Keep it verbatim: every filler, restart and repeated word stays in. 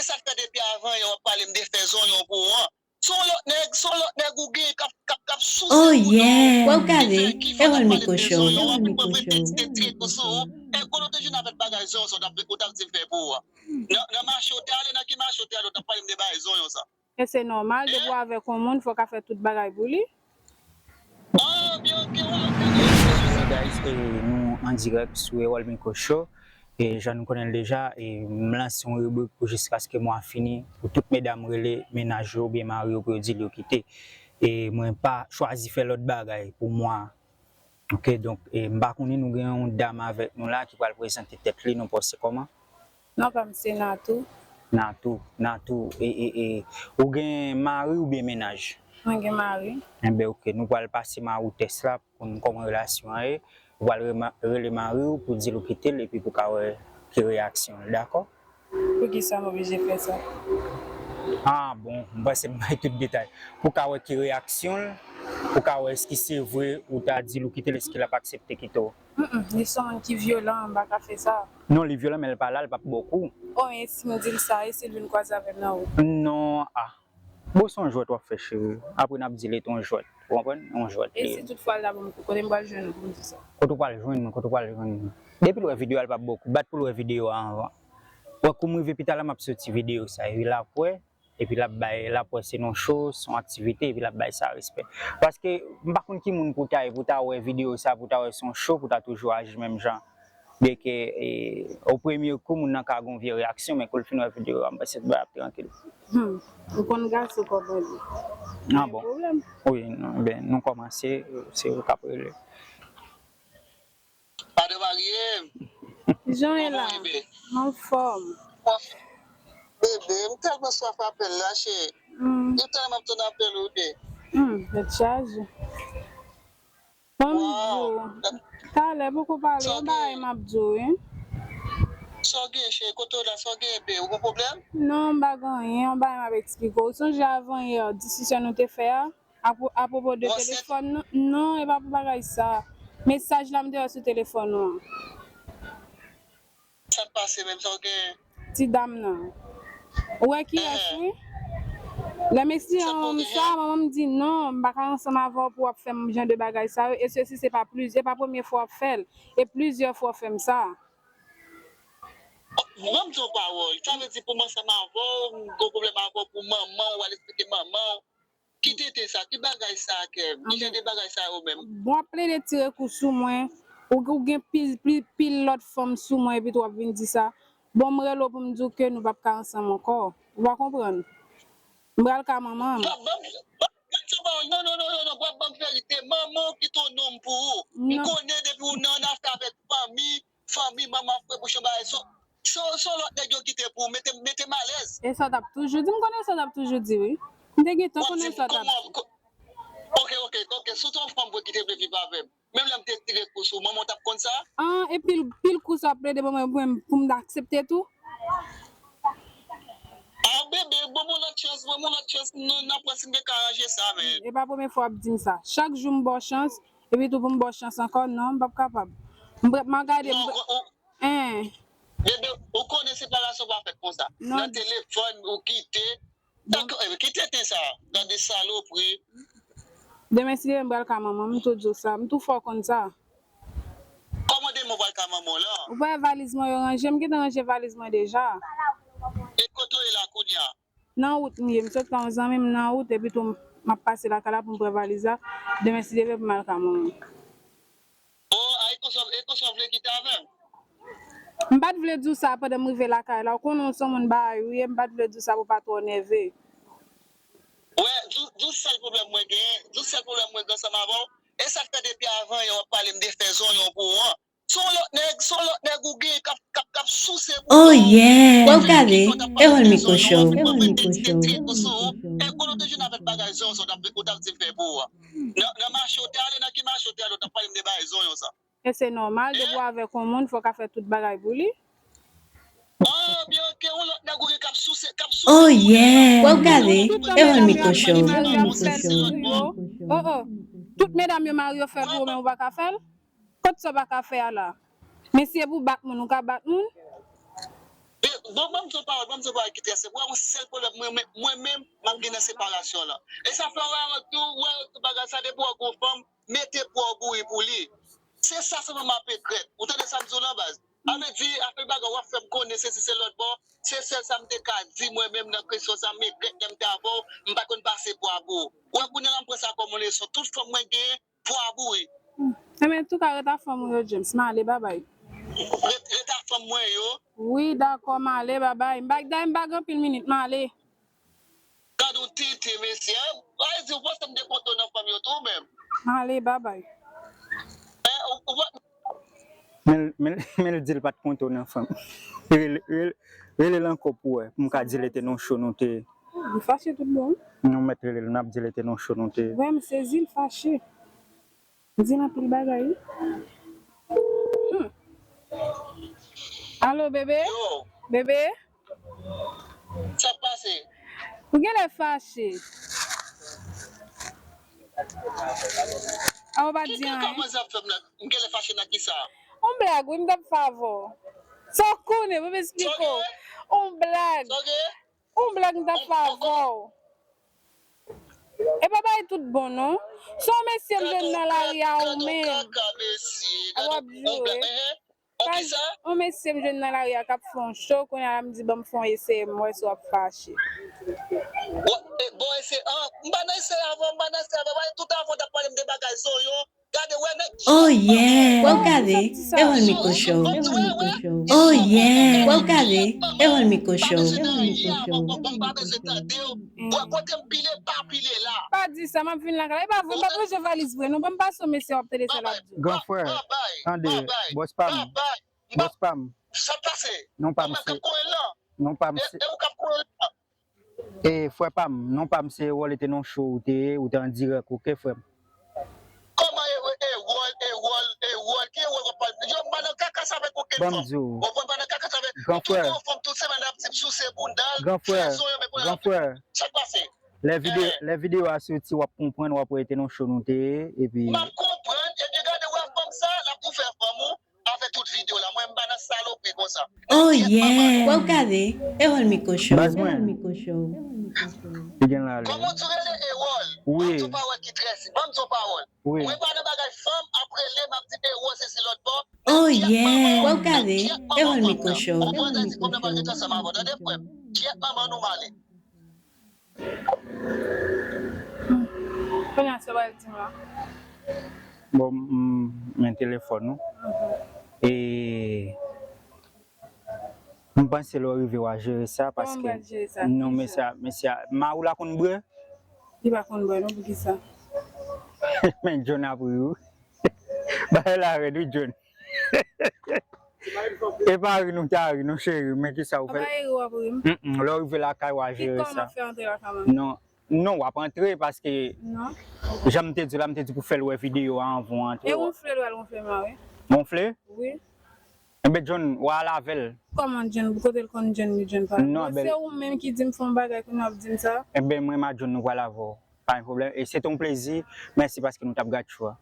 Sa k fè depi avan yè w ap pale m de fè zonyon pou ou an? Se yon lòt nèg, se yon lòt nèg ou gen k ap, k ap, k ap souse bouda w. Ki fè, ki fè w t ap pale m de zonyon an? Ou ap vin pran pretèks de tire kou sou ou. E kote w te jwenn avèk bagay zonyon sa w t ap, ou t ap di m fè pou ou an? Nan, nan mache w te ale, nan ki mache w te ale, w t ap pale m de bagay zonyon sa? E se nòmal, depi w avèk yon moun, fò w ka fè tout bagay pou li. Oh, byen, ok, w ap fè de. Guys, e nou an dirèk sou Erol Micro Show. E jan nou konnen l deja, e m lanse yon ribrik pou jiskaske mwa fini, pou tout medam rele mennaj yo oubyen mari yo pou yo di l yo kite. E mwen pa chwazi fè lòt bagay pou mwa. Ok, donk, e m pa konnen, nou gen yon dam avèk nou la ki pral prezante tèt li, non pa w se kòman? Non pa m se Natou. Natou, Natou, e, e, e, ou gen mari oubyen mennaj? Mwen gen mari. Enben, ok, nou pral pase mari w tès la pou n kòman relasyon an ye. Ou pral rema-, rele mari w pou di l ou kite l epi pou ka wè ki reyaksyon l, dakò? Poukisa m oblije fè sa? Ah, bon, m panse m bay tout detay. Pou ka wè ki reyaksyon l, pou ka wè èske se vre ou ta di l ou kite l, èske l ap aksepte kite w. Mm, li se yon moun ki vyolan, m pa ka fè sa. Non, li vyolan, men l pa la, l p ap ba w kou. Oh, e si m di l sa, e si l vin kwaze avè m nan wout? Non, ah. Bon, se yon jwèt w ap fè, cheri. Apre n ap di l e te yon jwèt. Ou konprann? Yon jwèt li ye. E si toutfwa l ta ban m kou, kote m pral jwenn ou pou m di sa? Kote w pral jwenn mwen? Kote w pral jwenn mwen? Depi l wè videyo a, l p ap ba w kou. Bat pou l wè videyo a anvan. Wè, kou m rive pita la, m ap soti videyo sa. Epi l ap wè, epi l ap bay, l ap wè se yon show, se yon aktivite, epi l ap bay sa respè. Paske m pa konn ki moun pou w ta ye, pou w ta wè videyo sa, pou w ta wè se yon show, pou w ta toujou aji menm jan. Byenke, e, o premye kou, moun nan ka gen yon vye reyaksyon, men kou l fin wè videyo a, m panse tout bagay ap trankil. Hmm. Ou konn gason kòman li. Ah bon? Pwoblèm. Wi, non, ben, nou kòmanse, se ou k ap rele. Madan Marie. Jan e la? Kòman w ye, bebe? Anfòm. Bebe, m tèlman swaf apèl la, cheri. Hmm. Yo tèlman ap tann apèl ou, bebe. Hmm, tèt chaje. Ban m di w. Talè, poko pale, yon bagay m ap di w, wi. Sa w gen, cheri? Kote w la? Sa w gen, bebe? Ou gen pwoblèm? Non, m pa gen anyen, yon bagay m ap eksplike w. Ou sonje avan yè, diskisyon nou te fè a? Apwo-, apwopo de telefòn nan? Non, e pa pou bagay sa. Mesaj la m te wè sou telefòn ou an. Sa k pase menm? Sa w gen? Ti dam nan. Ou wè kiyès, wi? Lè m eksplike manman m sa, manman m di, "Non, m pa ka ansanm avè w pou w ap fè m jan de bagay sa yo." E sesi, se pa pliz-, e pa premye fwa w ap fè l. E plizyè fwa w fè m sa. Ban m di yon pawòl. Sa vle di pou m ansanm avè w, m gen pwoblèm avè w pou manman w, w al eksplike manman w. Ki tenten sa? Ki bagay sa, Kev? Ki jan de bagay sa yo menm? Bon, w ap plede tire kou sou mwen. Ou, ou gen pil, pil, pil lòt fanm sou mwen, epi tou w ap vin di sa. Bon, m rele w pou m di w ke nou p ap ka ansanm ankò. Ou pa konprann? M pral ka manman m. Ban, ban, ban, ban m di w pawòl. Non, non, non, non, non, w ap ban m verite. Manman w kite w nonm pou ou. M konnen depi w nan afè avèk fanmi, fanmi, manman ap fè bouch anba e so, so, so lòt nèg yo kite pou ou, mete, mete m alèz. E sa w t ap toujou di, m konnen sa w t ap toujou di, wi. M te gentan konnen sa w t ap di. Ok, ok, ok, si w te yon fanm vre ki te vle viv avè m, menm lè m te tire kou sou ou, manman w t ap konn sa? Ah, e pil, pil kou sa w ap plede ban mwen pou m, pou m aksepte tou? Ah, bebe, ban m yon lòt chans, ban m yon lòt chans, n, n ap wè si n te ka ranje sa, men. E pa premye fwa w ap di m sa. Chak jou m ba w chans, epi tou pou m ba w chans ankò, non, m p ap kapab. M p-, m ap gade, m p-, Hein. Bebe, ou konnen separasyon pa fèt konsa. Nan telefòn, ou kite. Dakò, eh, ki tenten sa? Gade salopri. Demen, si Dye vle, m pral ka manman m, m tou di w sa. M tou fè w konn sa. Kòman demen w pral ka manman w lan? Ou pa wè valiz mwen yo ranje? M gentan ranje valiz mwen deja. E kote w ye la kounye a? Nan wout m ye, m sot ka yon zanmi m nan wout, epi tou m ap pase lakay la pou m pran valiz la. Demen, si Dye vle, pou m al ka manman m. Oh, a, e konsa, e konsa w vle kite avè m? M pa t vle di w sa pandan m rive lakay la. Ou konnen w se yon moun bagay ou ye, m pa t vle di w sa pou w pa twò nève. Wè, di w, di w sèl pwoblèm mwen genyen, di w sèl pwoblèm mwen gen ansanm avè w, e sa k fè depi avan yè w ap pale m de fè zonyon pou ou an? Se yon lòt nèg, se yon lòt nèg ou gen k ap, k ap, k ap souse bouda w. Oh yeah! W ap gade Erol Micro Show. Erol Micro Show. E kote w te jwenn avèk bagay zonyon sa w t ap, ou t ap di m fè pou ou an? Nan, nan mache w te ale, nan ki mache w te ale, w t ap pale m de bagay zonyon sa? E se nòmal, depi w avèk yon moun, fò w ka fè tout bagay pou li. Oh, byen, ok, yon lòt nèg ou gen k ap souse, k ap souse bouda w. Oh yeah! W ap gade Erol Micro Show. Erol Micro Show. Oh, oh. Tout medam yo mari yo fè pou ou, men ou pa ka fè l? Kot sa w pa ka fè a la? Men si e pou bat moun, ou ka bat moun? Bebe, Bon, ban m di w pawòl, ban m di w pawòl ki trè senp. Ou wè yon sèl pwoblèm mwen, mwen, mwen menm, m ap gen nan separasyon lan. E sa fè w wè tou, ou wè tou bagay sa, depi w wè gon fanm, mete pwa w bouyi pou li. Se sa sèlman m ap regrèt. Ou tande sa m di w lan, baz? A vle di, afè bagay w ap fè m konnen sesi se lòt bò, se sèl sa m te ka di mwen menm nan kesyon sa, m regrèt lè m te avè w, m pa t konn pase pwa pou ou. Ou wè kounye a la m pran sa kòm yon leson. Tout fanm mwen genyen, pwa bouyi. Hmm. Enben, antouka, ret ak fanm ou yo, James. M ale, babay. Ret, ret ak fanm mwen yo. Wi, dakò, m ale, babay. M pa, dayè, m pa gen anpil minit, m ale. Gad yon titi, mesye. Ay, di, ou panse m te konte w nan fanm yo tou, menm? M ale, babay. Eh, ou, ou pa- Men, men, men l di l pa t konte w nan fanm. Rele, rele, rele l ankò pou wè. Pou m ka di l e te nan show nou te. Li fache tout bon. Nou mèt rele l, n ap di l e te nan show nou te. Vrèman, m sezi, l fache. Di l anpil bagay, wi. Hmm. Alo, bebe? Yo. Bebe? Sa k pase? Ou genlè fache. A, ou pa di anyen. Ki kaka manzè ap fè m la? M genlè fache nan kisa? On blag, wi, m t ap fè avè w. Sa w konnen, pou m esplike w. On blag. On blag m t ap fè avè w. E pa bay tout bon, non. Se yon mesye m jwenn nan lari a ou menm. A w ap joure. On mesye m jwenn nan lari a k ap fè yon show, kounye a la m di ban m fè yon eseye m wè si w ap fache. Bon, eseye, ah, m pa nan eseye avè w, m pa nan eseye avè w, tout avan w t ap pale m de bagay zonyon. Gade, wè nèg. Oh yeah! Wè w gade, e wòl Miko Show. Oh yeah! Wè w gade, e wòl Miko Show. Bon, kote m pile, pa pile la. Pa di sa, m ap vin lakay la. E pa vre, m p ap ranje valiz vre, non, ban m pase yon mesye w ap tande sa l ap di. Gran frè, tande, bòs pa m. Bòs pa m. Sa k pase? Non pa m se. Non pa m se. E ou k ap kouri la? E frè pa m, non pa m se Erol, e te nan show ou te ye, ou te an dirèk, oke, frè m? Kòman e, e, Erol, Erol, Erol, ki Erol w ap pale? Yo, m pa nan kaka sa avèk okenn fanm. Ban m di w. Ou konprann, m pa nan kaka sa avèk tout yon fanm, tout semèn ap di m souse bounda l, fè zonyon, men kounye a l ap di m. Sa k pase? Lè videyo, lè videyo a soti, w ap konprann, w ap wè e te nan show nou te ye, epi. M ap konprann, epi gade, wè fanm sa, l ap tou fè fanm ou. Avèk tout videyo la, mwen m pa nan salopri konsa. Oh yeah! Wè w gade, Erol Miko Show. Baz mwen. Li gen la li. Kòman w di w rele Erol? Wi. Ban m di w pawòl ki trè senp. Ban m di w pawòl. Wi. Mwen pa nan bagay fanm ap rele m ap di Erol sesi lòt bò. Oh yeah! Wè w gade, Erol Miko Show. Ou konprann sa di fanm nan pa gen tan ansanm avè w, tande frè m. Kyèt manman nou m ale. Kounye a, sa w pral di m la? Bon, m, men telefòn ou. E, m panse lè w rive w a jere sa, paske non, mesye a, mesye a, mari w la konn bwè? Li pa konn bwè, non, poukisa? Men John ap ri wi. Bagay la rèd wi, John. E pa ri nou ta ri, non, cheri, men kisa ou fè? Apa e ri w ap ri m? Mm, mm, lè w rive lakay, w a jere sa. Ki kòman fè antre lakay mwen? Non, non, w ap antre paske jan m te di w la, m te di pou fè l wè videyo a anvan w antre. E wonfle l wè l wonfle m la, wi. Wonfle? Wi. Enben, John, w al avè l. Kòman John? Kote l konn John, li John pa? Non, se ou menm ki di m fè yon bagay, kounye a w ap di m sa? Enben, mwen m a John, nou pral avè w. Pa gen pwoblèm. E se te yon plezi. Mèsi paske nou t ap gad show a.